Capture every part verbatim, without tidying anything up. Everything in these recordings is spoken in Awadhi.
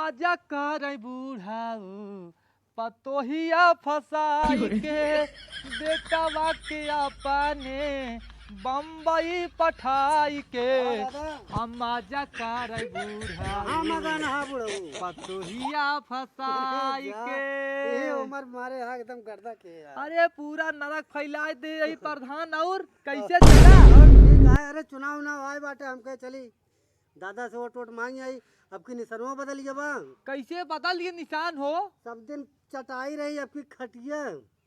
आजा करे बुढ़ऊ, पतोहिया फसाई के, बेटवा के अपने बम्बई पठाई के। हाँ, दादा। हम आजा करे बुढ़ऊ, हाँ, मगन हा बुढ़ऊ। पतोहिया फसाई जा, के। ए, उमर मारे हा एकदम गर्दा के यार। अरे, पूरा नरक फैलाए दे यही प्रधान। और कैसे चला? और ठीक है, अरे, चुनाव उनाव आए बाटे, हम कहे चली दादा से वोट वोट मांग आई। अब की निसनवा बदल गया बा। कैसे बदल ये निशान हो? सब दिन चटाई रही, अब की खटिया।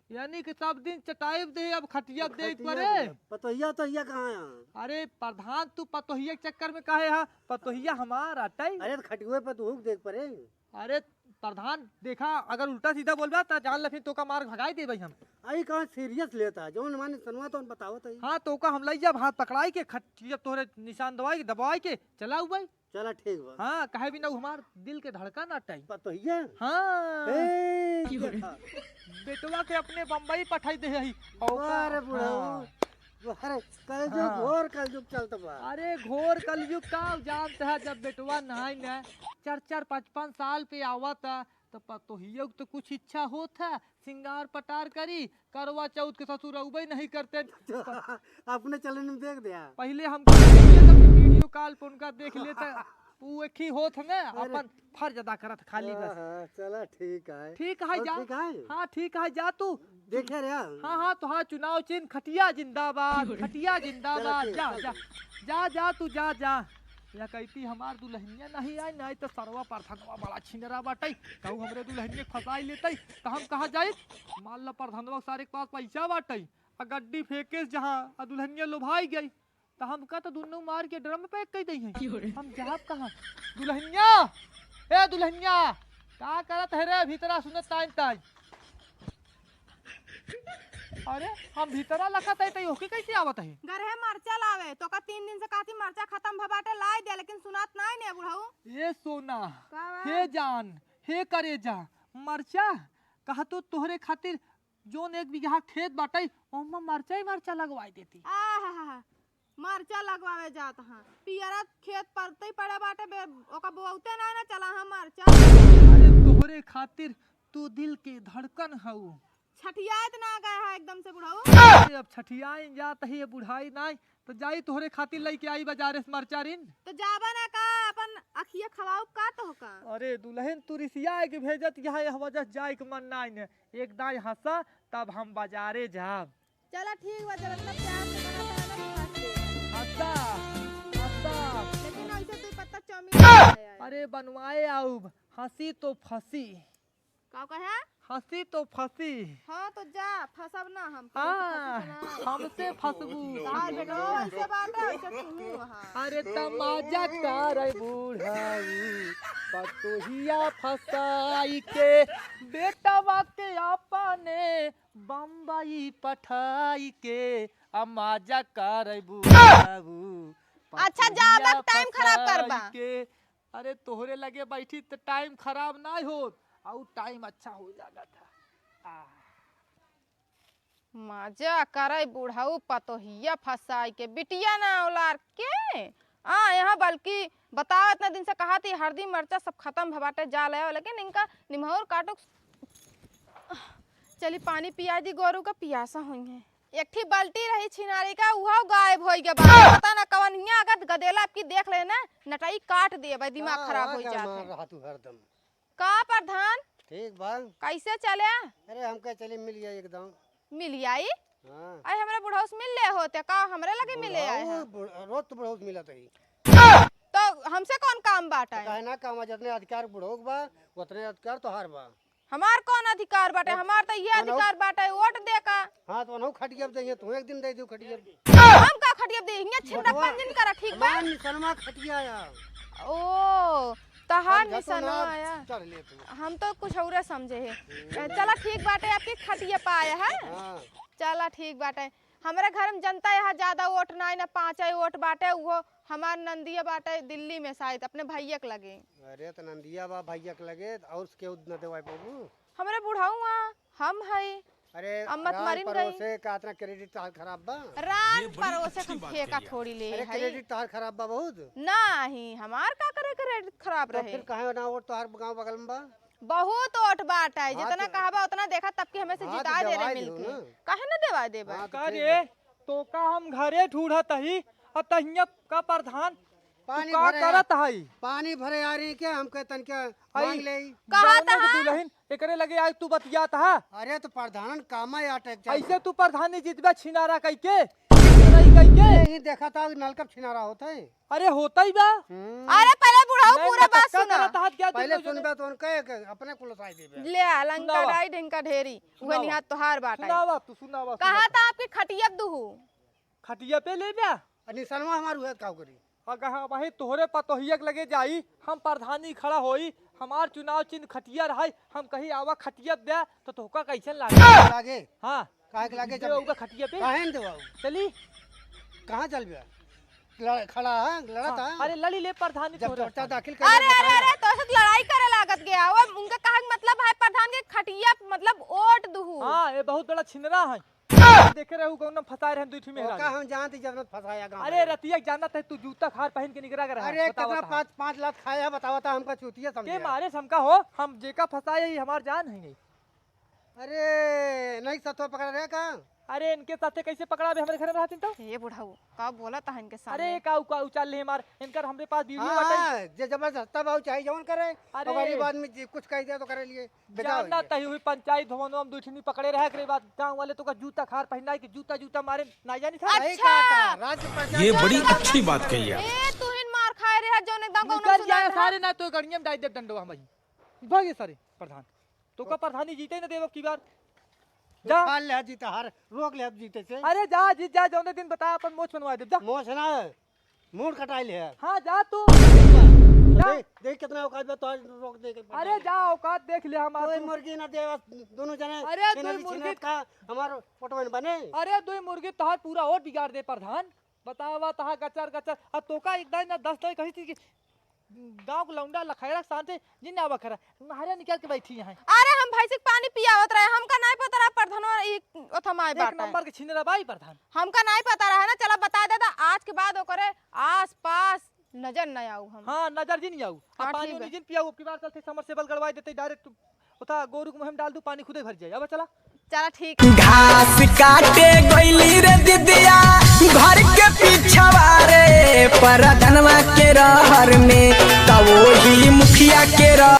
यानी कि सब दिन चटाई दे, अब खटिया दे खटिया परे। दे। पतोहिया, तोहिया कहाँ है? अरे प्रधान, तू पतोहिया के चक्कर में काहे हा? पतोहिया हमार अटई। अरे तो खटिया पे तू हुक देख परे। अरे प्रधान, देखा, अगर उल्टा सीधा बोलबा त जान ले, फिर तोका मार भगाई देबे हम। आई कहाँ सीरियस लेता है, जौन माने सनवा तो बतावत है। हाँ, तोका हम लई जब हाथ पकड़ाई के खटिया तोहरे निशान दवाई के, दबाई के चलाऊ भाई। चला ठीक बा। हाँ, कहे भी ना, उ हमार दिल के धड़कन अटई। पतोहिया? हाँ। ए, देखा। बेटवा के अपने बम्बई पठाई दे हई। वाह रे बुढ़ऊ। हाँ। अरे, कलजुग, हाँ। घोर कलजुग चलत बा। अरे, घोर कलजुग का जानत है, जब बेटवा नहाई न, चार चार पाँच पाँच साल पे आवत है, तो पतोहियो के तो कुछ इच्छा होत है, सिंगार पटार करी, करवा चौथ के ससुर अउबे नहीं करते। अपने चलन में देख दिया। पहले हम वीडियो कॉल पर उनका देख लेता, उ एक ही होत है ना, अरे। अपन फर्ज अदा करत खाली बस। हाँ, हाँ, चला ठीक है। ठीक है, और जा। ठीक है? हाँ, ठीक है, जा तू। देखे रे। हाँ, हाँ, तो हाँ, चुनाव चिन्ह खटिया जिंदाबाद, खटिया जिंदाबाद। चला, ठीक, जा, चल। जा, जा, जा, तू जा, जा। या कहती हमार दुल्हनिया नहीं आई, नहीं तो सरवा प्रधानवा बड़ा छिनरा बाटई, कहू हमरे दुल्हनिया के फंसाई लेतई, तो हम कहाँ जाई? मान ला प्रधानवा के सारे के पास पैसा बाटई, आ गड्डी फेंके जहाँ, आ दुल्हनिया लोभाई गई, तो हमका तो दुनू मार के ड्रम पैक कर दई है। हम जाब कहाँ? दुल्हनिया, ए दुल्हनिया, का करत है रे भीतरा सुनत ताइन ताइन? अरे, हम भीतरा लखत है, तो होके कैसे आवत है? घर है मरचा लावे, तो का तीन दिन से कहती मरचा खत्म भ बाटे, लाई दे, लेकिन सुनात नाई ने बुढ़ऊ। ए सोना, का बा? हे जान, हे करेजा, मरचा, कहा तो तोहरे खातिर जौन एक बीघा खेत बाटे, ओमा मरचा ही मरचा लगवाई देती। आहा, मरचा लगवावे जात हाँ। पियरा खेत परते ही पड़े बाटे, बे-, ओका बोअते नाई ना चला हाँ मरचा। अरे तोहरे खातिर तू दिल के धड़कन हऊ। छठियात ना गए है एकदम से बुढ़ऊ। अरे अब छठियाई जात ही, ये बुढ़ाई नाई, तो जाई तोहरे खातिर लइके आई बाजारे से मरचा रिन। तो जाबा ना का, अपन अखिया खवाऊ का तो का? अरे दुल्हन तू रिसिया के भेजत यहाँ, यह वजह जाए के मन नाई ने। एक दाई हंसा, तब हम बाजारे जाब। चला ठीक बा, जब इतना प्यार से मना था ना, तो हंस दे। हंसा, हंसा। लेकिन ऐसे तू पत्ता चाउमीन नहीं खाया है। अरे बनवाए आउब, हंसी तो फंसी। का कहे? हंसी तो फंसी। हाँ तो जा, फंसब ना हम। हाँ, फंसी तो ना। हमसे फंसबू। तार बेटवा ऐसे बात है, ऐसे तू हाँ। अरे तमाजा करे बुढ़ाऊ, पतोहिया फंसाई के, बेटवा के अपने बम्बई पठाई के, आ माजा करबू बाबू। अच्छा, ज्यादा पतोहिया time खराब करबा। फसाई के। अरे तोहरे लगे बैठी त time खराब नाई होत, आउ time अच्छा हो जाता था। आ। माजा करे बुढ़ऊ पतोहिया फसाई के, बिटिया ना औलार के। आ, यहाँ बल्कि बताओ, इतना दिन से कहा थी हरदी मरचा सब खत्म भबाटे, जा ले आओ, लेकिन इनका निमहौर काटुक। चली पानी पिया दी, गोरू का पियासा होइहैं। एक ठी बाल्टी रही छिनारी का, उहौ गायब होइ गया बा। पता ना कवन हियाँ अगर गदेला आपकी देख ले ना, नटाई काट दिए बा, दिमाग हाँ, खराब हाँ, होइ जात है। रहा तू हरदम। का प्रधान? ठीक बा। कैसे चले? अरे हम कहे चली मिल आई एकदम। मिल आई? हाँ। अरे हमरे बुढ़ऊ से मिल ले होते का, हमरे लगे मिले आए बुढ़ऊ, हैं? बुढ़-, रोज तो बुढ़ऊ से मिलत ही। तो हमसे कौन काम बाटा तो है? काहे ना काम है, जितने अधिकार बुढ़ऊ के बा, उतने अधिकार तोहार बा। हमार कौन अधिकार बाटे? तो हमार तो ये कौन हो? अधिकार बाटे, वोट दे का। हाँ, तो उन्हों खटिया पे देंगे, तू एक दिन दे दू खटिया पे। हम का खटिया पे दे? हियाँ छिंदा बटवा, पंजिन करा, ठीक बा? हमार निसनवा खटिया आया। ओ, तहार हम जा तो निसनवा ना आया। चढ़ ले तू। हम तो कुछ औरे समझे है। हम्म। चला ठीक बाटे, आपके खटिया पे आया है। हाँ। चला ठीक बाटे। हमरे घर में जनता यहाँ ज्यादा वोट नाई ना, पाँचे वोट बाटे, उहो हमार नंदिया बाटे दिल्ली में शायद, अपने भैया के लगे। अरे, त नंदिया बा भैया के लगे, त और केहू न देवाई बाबू? हमरे बुढ़ऊ आ, हम हई। अरे, अब मत रान मरिन गई। परोसे का इतना credit तार खराब बा? रान ये बड़ी परोसे अच्छी हम बात ठेका कही आप। थोड़ी ले अरे, हई। Credit तार खराब बा बहुत। नाही, हमार का करे credit खराब तो रहे। फिर काहे ना वोट तोहार गाँव बगल में बा? बहुत वोट बाटे, हाँ, जितना तो कहबा उतना देखा, तब कि हमें से हाँ, तो जिता दे रहे देवाई मिलके। दियो ना। काहे ना देवा देबा? हाँ, तो का ठीक रे, बा। तो का हम घरे ढूढ़त हई, अब तहिया का प्रधान, तू पानी का भरे आ-, करत हई? पानी भरे आ रही के हमके तनके आई, मांग ले। कहा जौने के था? दुल्हन एकरे लगे आज तू बतियात हा। अरे तो प्रधान कामा या अटक जाए। ऐसे तू प्रधानी जीतबा छिनारा कइके, छिनारा कइके। यही देखा था नलकप छिनारा होत है। अरे होता ही बा। हम्म। अरे पहले बुढ़ऊ नहीं, पूरा बात मटक्का सुना। करत हाथ क्या पहले तुम लोग सुनबे तो उनका एक अपने कुल साई देबे। ले आ, लंका सुनावा। डाई ढिंका ढेरी, उहे सुनावा। निहात तोहार बाटा। सुनावा तू, सुनावा, कहा सुनावा। था आपकी खटिया दुहू? खटिया पे ले बे। आ निसनवा हमार उहे का करी? अगर हम वही तोहरे पतोहिया के लगे जाई, हम प्रधानी खड़ा होई, हमार चुनाव चिन्ह खटिया रही, हम कही आवा खटिया दे, तो तोहका कैसन लागे? लागे? हाँ। काहे के लागे दे जब ओका खटिया पे? काहे न देवाऊ? चली। कहाँ चल बे? लड़-, खड़ा है, लड़ा हाँ, था। अरे लड़ी ले प्रधानी जब तोहरे पर्चा साथ। दाखिल कर अरे, अरे, बताया। अरे, तो से लड़ाई करे लागत गया। वो उनका कहा के मतलब है प्रधान के खटिया, मतलब वोट दुहू। हाँ, ये बहुत बड़ा छिनरा है। देखे रहू कौन फंसाए रहन दुई ठो मेहरारू। ओका हम जानते जब न फंसाया गाँव अरे में। रतिया जानत है तू जूता खार पहन के निकरा के रहा। अरे बतावा कितना था। पाँच, पाँच लात खाया है बतावा था हमका चूतिया के समझे। मारे से हमका हो, हम जेका फंसाए ही हमार जान है नहीं। अरे नहीं सतवा पकड़ा रहे का? अरे इनके साथे कैसे पकड़ा बे हमरे घर में रहतीन तो? ये बुढ़ऊ का बोला था इनके सामने? अरे का उका उचाल ले मार, इनकर हमरे पास वीडियो बाटे। हाँ, जे जबरदस्ता बाऊ चाहे जौन करे, अरे। ओकरी बाद में जे कुछ कह दिया तो करे लिए। बेजाओ जानना ये। तही हुई पंचायत भवन में दुठनी पकड़े रहे, एकरे बाद गांव वाले तो का जूता खार पहनाई के जूता, जूता मारे, ना जानी था? सही अच्छा। कहा था, राज्य पंचायत ये बड़ी जाना अच्छी था। बात कही आप। ए, तू हिन मार खाए रहे, जौन एकदम कौनो निकल सुना जाए ना। सारे, ना तो गड़िया में डाल दे डंडवा हम भाई। भागे सारे प्रधान। तो का प्रधानी जीते न देव अब की बार। जा। उठा ले जीता हर, रोक ले अब जीते से। अरे जा, जीत जा, जौने दिन बता अपन मोछ बनवा दे, जा। मोछ ना, मूड़ कटाई ले। हाँ, जा तू। जा। देख, देख कितना औकात बा, तो आज रोक दे के अरे जा, औकात देख ले हमार कोई तू। मुर्गी ना देवा, दोनों जने अरे एने दुई भी मुर्गी छिनत का हमार फोटो में बने। अरे दुई मुर्गी तोहार पूरा वोट बिगाड़ दे प्रधान। बतावा तहा गचर गचर। अब तोका एक दाई ना दस दाई कही थी कि गाँव के लौंडा लखैरा के साथे जिन आवा खरा। नहरे निकल के बैठी यहाँ। अरे हम भैंसी के पानी पियावत रहे, हमका नहीं पता रहा प्रधानवा ई ओथमाए एक बाटे। नंबर के छिनरा बाई प्रधान। हमका नहीं पता रहा ना, चला बता देता, आज के बाद ओकरे आस पास नजर न आऊ हम। हाँ, नजर जिन आऊ। हाँ, अब पानी ठीक उनी बा। जिन पियाऊ, अब की बार चलते समरसेबल गड़वाई देते direct। उता गोरू के मुँह में डाल दू, पानी खुदे भर जाए। अब चला। चला ठीक। घास काटे गइली रे दिदिया घर के पिछवा रे, परधनवा के रहर में, त वही मुखिया के रह